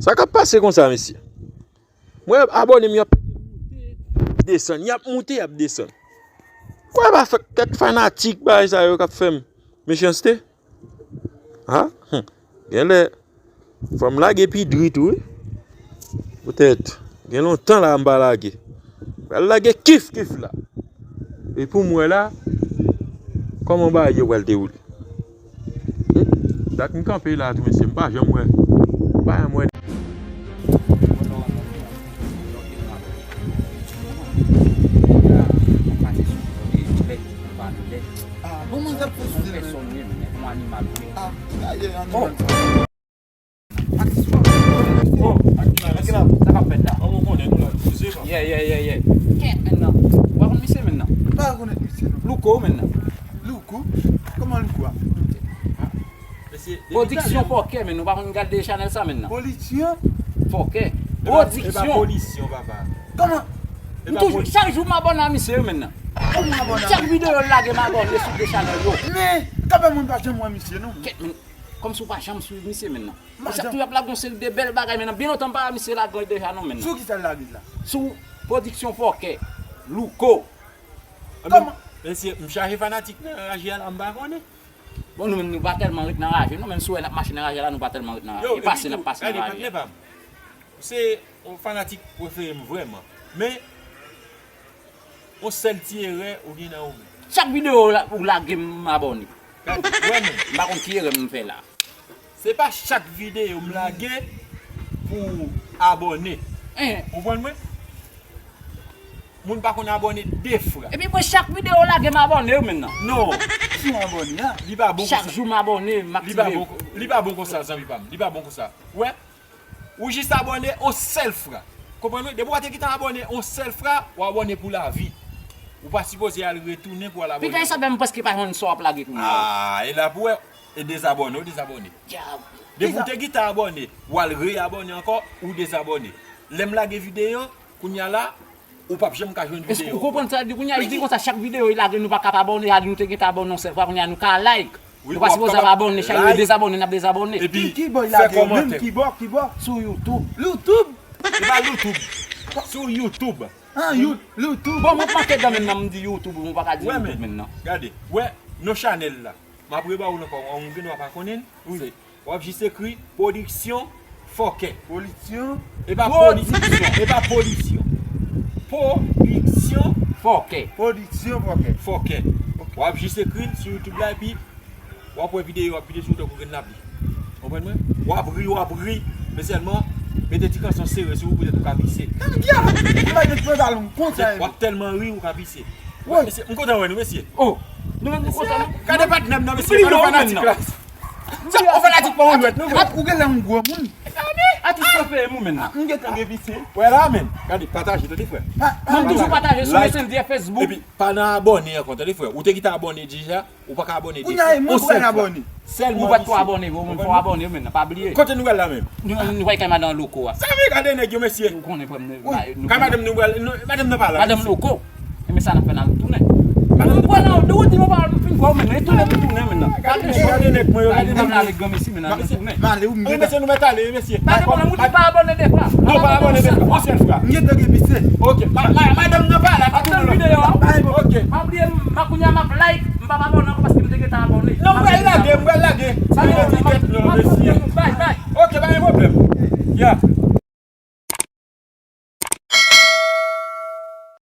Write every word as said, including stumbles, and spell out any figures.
Sa k ap pase konsa, mesye? Mwen, abòne m yo ap desann, y ap moute, y ap desann. Kwè pa fè kèk fanatik bagay sa yo k ap fè m mechanste. Ha? Hum. Genlè, fò m lage pi dri tou, wi. Poutèt, gen lontan la m pa lage. Pral lage kif kif la. E pou m wè la, kòman bagay yo pral dewoule. Hmm? Dat m kanpe la tou, mesye, m pa janm wè. M pa janm wè. Ah, bon, mwen ap fè sou tele, men. Ah, aye, animal. Oh. Atis, oh, sa k ap fèt la? Kòman w konnen nou la, nou poze pa? Yeah, yeah, yeah, yeah. Kèt, men nan. Ou pa konn misye, men nan? M pa rekonèt misye, non. Louko, men nan. Louko? Kòman Louko a? Mesye, depi Pwodiksyon talè. Fòkè, men nou pa konn gade chanèl sa, men nan. Pwodiksyon? Fòkè. E pa, e pa Pwodiksyon. Polisyon, papa. Kòman? E M pa toujou, poli- chak jou m abòne a misye, men nan. Kòman abòne a Chak misye? Videyo l lage, m abòne sou de chanèl yo. Men, kanmenm moun pa janm wè misye, non. Kèt, men. Kòmsi w pa janm swiv misye, men nan. Misye ap toujou ap lage yon seri de bèl bagay, men nan. Byen lontan m pa wè misye lage deja, non, men nan. Sou ki sa l lage la? Sou Pwodiksyon Fòkè, Louko. Kòman? Mesye, m chaje fanatik nan raje a la, m pa konnen. Bon, nou menm, nou pa tèlman ret nan raje, non, menm si w wè n ap mache nan raje a la, nou pa tèlman ret nan raje. Yo, e pase n ap pase nan raje. Epi tou, gade, patnè pa m. Ou se yon fanatik prefere m vrèman. Men, yon sèl ti erè ou gen nan ou menm. Chak videyo ou la-, ou lage m abòne. Gade, wè menm. M pa konn ki erè m fè la. Se pa chak videyo m lage pou abòne. Hein. Ou konprann mwen? Moun pa konn abòne de fwa. Epi mwen chak videyo ou lage m abòne wi men nan. Non. Si w abòne a. Li pa bon konsa. Chak jou m abòne, m aktive. Li pa bon, li pa bon konsa, zanmi pa m. Li pa bon konsa. Ou wè? Ou jis abòne on sèl fwa. Konprann mwen? Depi w te gentan abòne on sèl fwa, w abòne pou lavi. Ou pa sipoze al retounen pou al abòne. Piga sa, ben, m prèske pa jwenn sa w ap lage kounye a. Ah, e la pou wè, e dezabòne, ou dezabòne. Dyab. Depi w te gentan abòne, w al reyabòne ankò, ou dezabòne. Lè m lage videyo, kounye a la, ou p ap janm ka jwenn videyo ankò. Èske ou konprann sa di kounye a? Li di konsa, chak videyo li lage, nou pa ka pa abòne, a di nou te gentan abòne yon sèl fwa, kounye a nou ka like. Nou pa sipoze ap abòne, chak yo dezabòne, n ap dezabòne. Epi ki bò li lage menm, ki bò, ki bò? Sou YouTube. YouTube? Se pa YouTube. Sou YouTube. Ah, You-, YouTube. Bon, mwen manke dan men nan, m di YouTube, mwen pa ka di YouTube men nan. Gade, wè, non chanèl la. M ap reba ou l ankò, ou gen dwa pa konnen l. Wi. Se, w ap jis ekri Pwodiksyon Fòkè. Pwodiksyon. E pa Pwodiksyon. E pa Pwodiksyon. Pwodiksyon Fòkè. Pwodiksyon Fòkè. Fòkè. Ok. W ap jis ekri l sou YouTube la, epi w ap wè videyo ap pile sou ou tankou grenn lapli. Konprann mwen? W ap ri, w ap ri, men sèlman, mete ti kanson sere sou ou poutèt ou ka pise. Gade, gade, gade pantalon konsa. W ap tèlman ri, ou ka pise. Wi. Mesye, m kontan wè nou, mesye. Oh, nou menm nou kontan, non? Gade patnè m nan, mesye, gade fanatik la. Sa, yon fanatik pa yon jwèt, non, frè. Ou genlè yon gwo moun. Atis prefere m ou men nan. M gentan gen pise. Wè la, men. Gade, pataje, tande, frè. Non, m toujou pataje sou Messenger, Facebook. Epi, pa nan abòne ankò, tande, frè. Ou te gentan abòne deja, ou pa ka abòne de fwa. Kounye a, mwen pral abòne. Sèlman ou pa t ko abòne, bon, mwen fò abòne, men nan, pa bliye. Kote nou pral la menm? Nou, nou pral kay madan Louko a. Sa vle gade nèg yo, mesye. Ou konnen, frè m, nou, nou, kay madanm nou pral, nou, madanm nan pa la, mesye. Madanm Louko. E men sa n ap fè, n al tounen. Madanm nou pral la, nou di nou pa fin fè w men, retounen pou tounen men nan. Gade nèg, gade nèg mwen yo, gade nèg mwen. Avèk granmesi men nan, nou tounen. Male ou m gentan. Mesye, nou mèt ale, mesye. Pa gen pwoblèm, ou di pa abòne de fwa. Non, pa abòne de fwa, yon sèl fwa. M gentan gen pise. Ok, ma-, ma-, madanm nan pa la, ap tounen videyo a. Ok. Pa bliye, m, kounye a m ap like, m p ap abòne ankò paske m te gentan abòne. Non, m pral lage, m pral lage. Sa vle di tèt non, mesye. Bye, bye. Ok, pa gen pwoblèm. Ya.